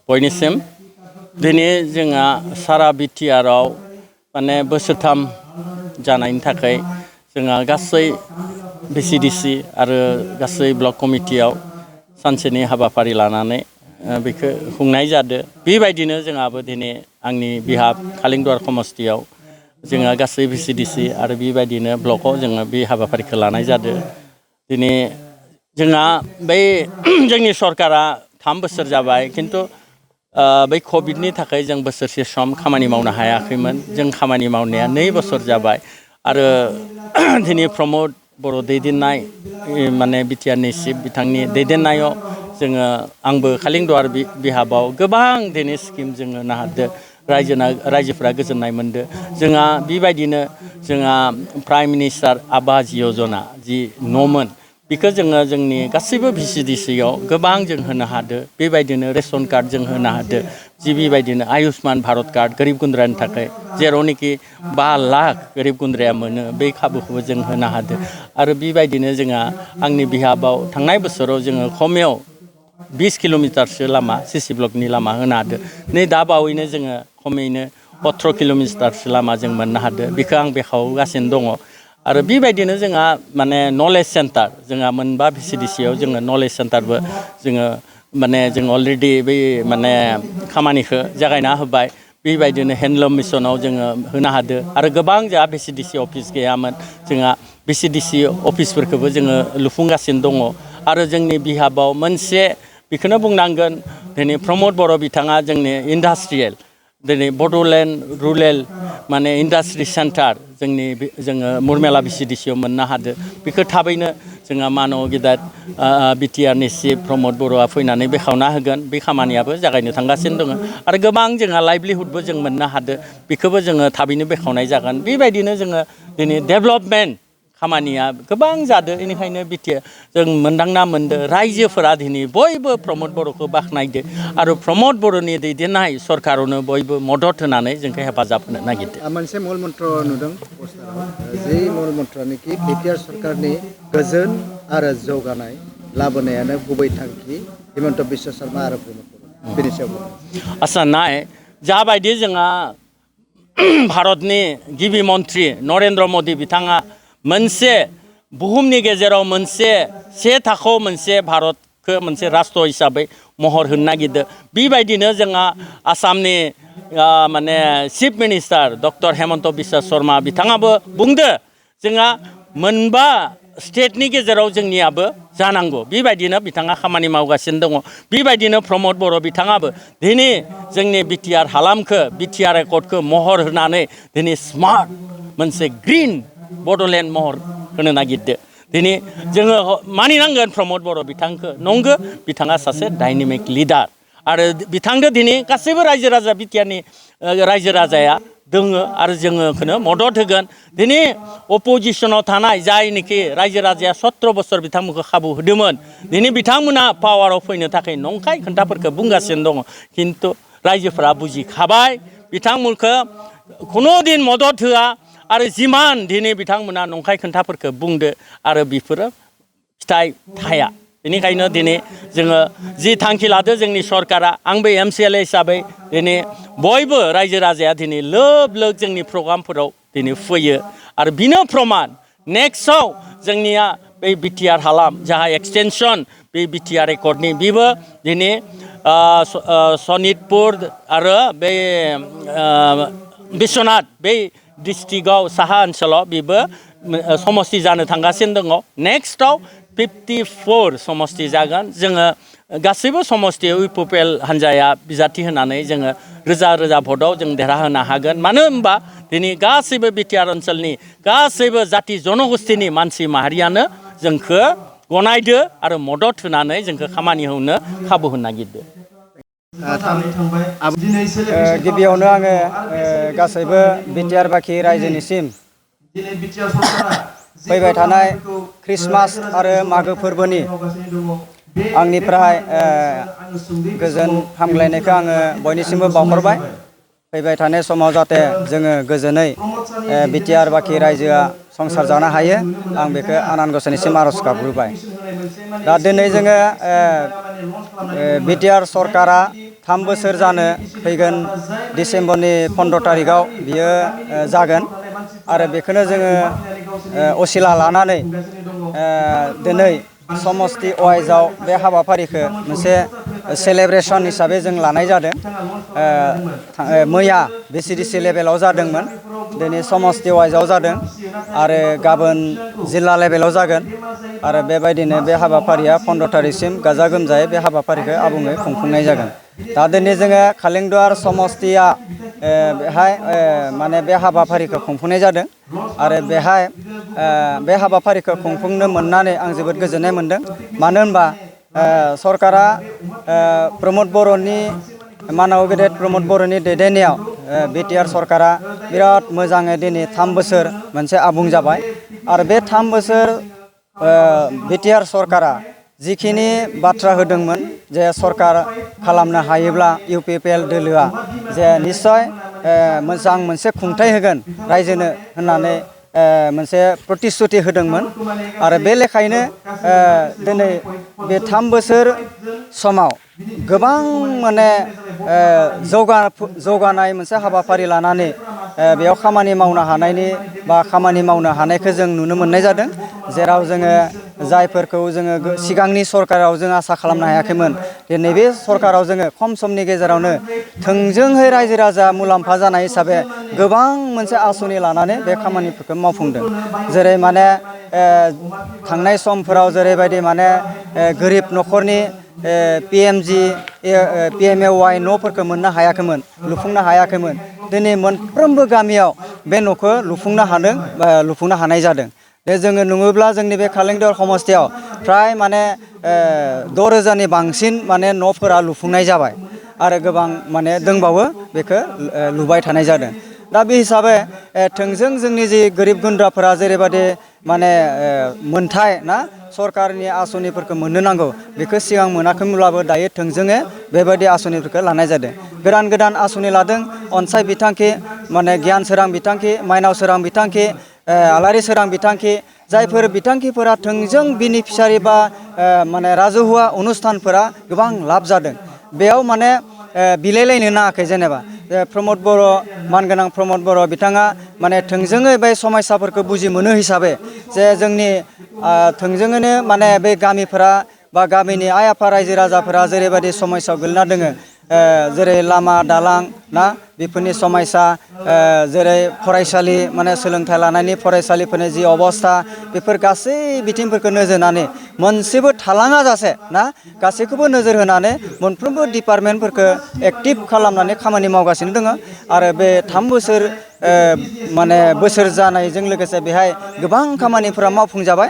बयनिसिम दिनै जोंहा सारा बिटिआरआव माने बोसोरथाम जानायनि थाखाय जोंहा गासै भिसिडिसि आरो गासै ब्लक कमिटियाव सानसेनि हाबाफारि लानानै बेखौ खुंनाय जादों। बेबायदिनो जोंहाबो दिनै आंनि बिहाब खालिंदुवार समस्तियाव जोंहा गासै भिसिडिसि आरो बेबायदिनो ब्लकआव जोङो बे हाबाफारिखौ लानाय जादों। दिनै जोंहा बै जोंनि सरकारा 3 बोसोर जाबाय, खिन्थु बै कभिडनि थाखाय जों बोसोरसे सम खामानि मावनो हायाखैमोन। जों खामानि मावनाया 2 बोसोर जाबाय आरो दिनै प्रमद बर' दैदेननाय माने बिटिआरनि चिफ बिथांनि दैदेननायाव जोङो आंबो खालिंदुवार बिहाबाव गोबां दिनै स्किम जोङो होनो हादों। रायजोफ्रा गोजोननाय मोनदों। जोंहा बेबायदिनो जोंहा प्राइम मिनिस्टार आवास यजना जि न'मोन बेखौ जोङो जोंनि गासैबो भिसिडिसियाव गोबां जों होनो हादों। बेबायदिनो रेशन कार्ड जों होनो हादों। जि बेबायदिनो आयुष्मान भारत कार्ड गोरिब गुन्द्रानि थाखाय जेरावनोखि 5 लाख गोरिब गुन्द्राया मोनो बे खाबुखौबो जों होनो हादों। आरो बेबायदिनो जोंहा आंनि बिहाबाव थांनाय बोसोराव जोङो खमायाव 20 किल'मिटारसो लामा सिसि ब्लकनि लामा होनो हादों। नै दा बावैनो जोङो खमैनो 18 किल'मिटारसो लामा जों मोननो हादों। बेखौ आं बेखावगासिनो दङ। आरो बेबायदिनो जोंहा माने नलेज सेन्टार जोंहा मोनबा भिसिडिसियाव जोङो नलेज सेन्टारबो जोङो माने जों अलरेडि बै माने खामानिखौ जागायना होबाय। बेबायदिनो हेन्डलुम मिसनाव जोङो होनो हादों। आरो गोबां जोंहा भिसिडिसि अफिस गैयामोन, जोंहा भिसिडिसि अफिसफोरखौबो जोङो लुफुंगासिनो दङ। आरो जोंनि बिहाबाव मोनसे बेखौनो बुंनांगोन, दिनै प्रमद बर' बिथाङा जोंनि इन्डास्ट्रियेल दिनै बड'लेण्ड रुरेल माने इन्डास्ट्रि सेन्टार जोङो मुरमेला भिसिडिसियाव मोननो हादों। बेखौ थाबैनो जोंहा मानव गेदेर बिटिआरनि चिफ प्रमद बर'आ फैनानै बेखावना होगोन। बे खामानियाबो जागायनो थांगासिनो दङ। आरो गोबां जोंहा लाइभलिहुडबो जों मोननो हादों। बेखौबो जोङो थाबैनो बेखावनाय जागोन। बेबायदिनो जोङो दिनै डेभेलपमेन्ट खामानिया गोबां जादों। बेनिखायनो बिटिआर जों मोनदांना मोनदों रायजोफोरा दिनै बयबो प्रमद बर'खौ बाख्नायदों आरो प्रमद बर'नि दैदेननाय सरकारावनो बयबो मदद होनानै जोंखौ हेफाजाब होनो नागिरदों। मोनसे मुल मन्त्र नुदों पस्टाराव, जि मुल मन्त्रनिखि बिटिआर सरकारनि गोजोन आरो जौगानाय लाबोनायानो गुबै थांखि हिमन्त बिश्व शर्मा आरो प्रमद बर'। बेनि सायाव आच्चा नाय जाबायदि जोंहा भारतनि गिबि मन्त्रि नरेन्द्र मदि बिथाङा मोनसे बुहुमनि गेजेराव मोनसे थाखोआव मोनसे भारतखौ मोनसे राष्ट्र हिसाबै महर होनो नागिरदों। बेबायदिनो जोंहा आसामनि माने chief minister doctor Hemant Biswa Sharma बिथाङाबो बुंदो जोंहा मोनबा स्टेटनि गेजेराव जोंनियाबो जानांगौ। बेबायदिनो बिथाङा खामानि मावगासिनो दङ। बेबायदिनो प्रमद बर' बिथाङाबो दिनै जोंनि बिटिआर हालामखौ बिटिआर एकर्डखौ महर होनानै दिनै स्मार्ट मोनसे ग्रिन बड'लेण्ड महर होनो नागिरदों। दिनै जोङो मानिनांगोन प्रमद बर' बिथांखौ। नंगौ बिथाङा सासे डाइनामिक लिडार आरो बिथांजों दिनै गासैबो रायजो राजा बिटिआरनि रायजो राजाया दोङो आरो जोङोखौनो मदद होगोन। दिनै अपोजिसनाव थानाय जायनोखि रायजो राजाया 17 बोसोर बिथांमोनखौ खाबु होदोंमोन, दिनै बिथांमोना पावाराव फैनो थाखाय नंखाय खोन्थाफोरखौ बुंगासिनो दङ। खिन्थु रायजोफोरा बुजिखाबाय बिथांमोनखौ खुनु दिन मदद होआ आरो जिमान दिनै बिथांमोना नंखाय खोन्थाफोरखौ बुंदो आरो बेफोरो फिथाइ थाया। बेनिखायनो दिनै जोङो जि थांखि लादो जोंनि सरकारा, आंबो MCLA हिसाबै दिनै बयबो रायजो राजाया दिनै लोब लोब जोंनि प्रग्रामफोराव दिनै फैयो आरो बिनो प्रमान नेक्स्टआव जोंनिया बै बिटिआर हालाम जाहा एक्सटेनसन बे बिटिआर एकर्डनि बेबो दिनै सनितपुर आरो बे बिश्वनाथ बे डिस्ट्रिक्टआव साहा ओनसोलाव बेबो समस्ति जानो थांगासिनो दङ। नेक्स्टआव 54 समस्ति जागोन। जोङो गासैबो समस्तियाव इउपिपिएल हान्जाया बिजाथि होनानै जोङो रोजा रोजा भटआव जों देरहाहोनो हागोन। मानो होनबा दिनै गासैबो बिटिआर ओनसोलनि गासैबो जाति जनगोष्ठीनि मानसि माहारियानो जोंखौ गनायदो आरो मदद होनानै जोंखौ खामानि होनो खाबु होनो नागिरदो। गिबियावनो आङो गासैबो बिटिआर बाखि रायजोनिसिम फैबाय थानाय ख्रिस्टमास आरो मागो फोरबोनि आंनिफ्राय गोजोन हामग्लायनायखौ आङो बयनिसिमबो बावहरबाय। फैबाय थानाय समाव जाहाथे जोङो गोजोनै बिटिआर बाखि रायजोआ संसार जानो हायो आं बेखौ आनान गसाइनिसिम आर'ज गाबग्रोबाय। दा दिनै जोङो बिटिआर सरकारा 3 बोसोर जानो फैगोन डिसेम्बरनि 15 तारिखआव बियो जागोन आरो बेखौनो जोङो असिला लानानै दिनै समस्ति वाइजआव बे हाबाफारिखौ मोनसे सेलेब्रेसन हिसाबै जों लानाय जादों। मैया बिसिडिसि लेभेलाव जादोंमोन, दिनै समस्ति वाइजआव जादों आरो गाबोन जिल्ला लेभेलाव जागोन आरो बेबायदिनो बे हाबाफारिया 15 तारिखसिम गाजा गोमजायै बे हाबाफारिखौ आबुङै खुंफुंनाय जागोन। दा दिनै जोङो खालिंदुवार समस्तिया बेहाय माने बे हाबाफारिखौ खुंफुंनाय जादों आरो बेहाय बे हाबाफारिखौ खुंफुंनो मोननानै आं जोबोद गोजोननाय मोनदों। मानो होनबा सरकारा प्रमद बर'नि मानाव गेदेर प्रमद बर'नि दैदेननायाव बिटिआर सरकारा बिराद मोजाङै दिनै 3 बोसोर मोनसे आबुं जाबाय आरो बे 3 बोसोर बिटिआर सरकारा जिखिनि बाथ्रा होदोंमोन जे सरकार खालामनो हायोब्ला इउपिपिएल दोलोआ जे निश्चय मोजां मोनसे खुंथाय होगोन रायजोनो होननानै मोनसे प्रतिश्रुति होदोंमोन आरो बे लेखायैनो दिनै बे 3 बोसोर समाव गोबां माने जौगानाय मोनसे हाबाफारि लानानै बेयाव खामानि मावनो हानायनि बा खामानि मावनो हानायखौ जों नुनो मोननाय जादों। जेराव जोङो जायफोरखौ जोङो सिगांनि सरकाराव जों आसा खालामनो हायाखैमोन, दिनै बे सरकाराव जोङो खम समनि गेजेरावनो थोंजोङै रायजो राजा मुलाम्फा जानाय हिसाबै गोबां मोनसे आसनि लानानै बे खामानिफोरखौ मावफुंदों। जेरै माने थांनाय समफोराव जेरैबायदि माने गोरिब न'खरनि PMAY न'फोरखौ मोननो हायाखैमोन, लुफुंनो हायाखैमोन। दिनै मोनफ्रोमबो गामियाव बे न'खौ लुफुंनो हादों, लुफुंनो हानाय जादों। दे जोङो नुङोब्ला जोंनि बे खालिंदुवार समस्तियाव फ्राय माने 6000नि बांसिन माने न'फोरा लुफुंनाय जाबाय आरो गोबां माने दंबावो बेखौ लुबाय थानाय जादों। दा बे हिसाबै थोंजों जोंनि जि गोरिब गुन्द्राफोरा जेरैबायदि माने मोनथाय ना सरकारनि आसनिफोरखौ मोननो नांगौ बेखौ सिगां मोनाखैमोनब्लाबो दायो थोंजोङै बेबायदि आसनिफोरखौ लानाय जादों। गोदान गोदान आसनि लादों, अनसाय बिथांखि, माने गियान सोरां बिथांखि, माइनाव सोरां बिथांखि, आलारि सोरां बिथांखि, जायफोर बिथांखिफोरा थोंजों बेनिफिसारि बा माने राजहुवा अनुस्थानफोरा गोबां लाब जादों। बेयाव माने बिलायलायनो नाङाखै। जेनेबा प्रमद बर', मानगोनां प्रमद बर' बिथाङा माने थोंजोङै बे समस्याफोरखौ बुजि मोनो हिसाबै जे जोंनि थोंजोङैनो माने बे गामिफोरा बा गामिनि आइ आफा रायजो राजाफोरा जेरैबायदि समस्यायाव गोलैना दोङो, जेरै लामा दालां ना बेफोरनि समस्या, जेरै फरायसालि माने सोलोंथाइ लानायनि फरायसालिफोरनि जि अबस्था, बेफोर गासै बिथिंफोरखौ नोजोर होनानै मोनसेबो थालाङा जासे ना गासैखौबो नोजोर होनानै मोनफ्रोमबो डिपार्टमेन्टफोरखौ एक्टिभ खालामनानै खामानि मावगासिनो दङ आरो बे 3 बोसोर माने बोसोर जानायजों लोगोसे बेहाय गोबां खामानिफोरा मावफुंजाबाय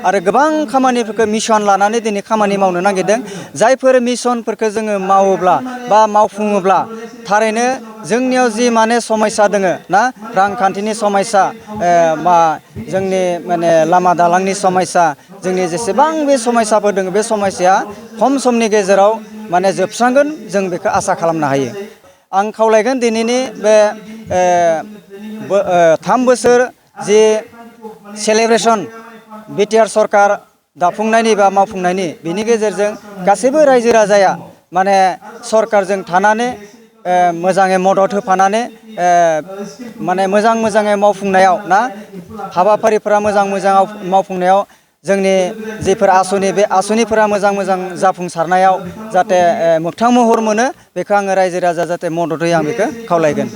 आरो गोबां खामानिफोरखौ मिशन लानानै दिनै खामानि मावनो नागिरदों। जायफोर मिशनफोरखौ जोङो मावोब्ला बा मावफुङोब्ला थारैनो जोंनियाव जि माने समस्या दोङो ना रांखान्थिनि समस्या, बा जोंनि माने लामा दालांनि समस्या, जोंनि जेसेबां बे समस्याफोर दोङो बे समस्याया खम समनि गेजेराव माने जोबस्रांगोन जों बेखौ आसा खालामनो हायो। आं खावलायगोन दिनैनि बे 3 बोसोर जि सेलेब्रेसन बिटिआर सरकार दाफुंनायनि बा मावफुंनायनि, बिनि गेजेरजों गासैबो रायजो राजाया माने सरकारजों थानानै मोजाङै मदद होफानानै माने मोजाङै मावफुंनायाव ना हाबाफारिफोरा मोजां मावफुंनायाव जोंनि जिफोर आसनि बे आसनिफोरा मोजां जाफुंसारनायाव जाहाथे मोगथां महर मोनो, बेखौ आङो रायजो राजा जाहाथे मदद होयो आं बेखौ खावलायगोन।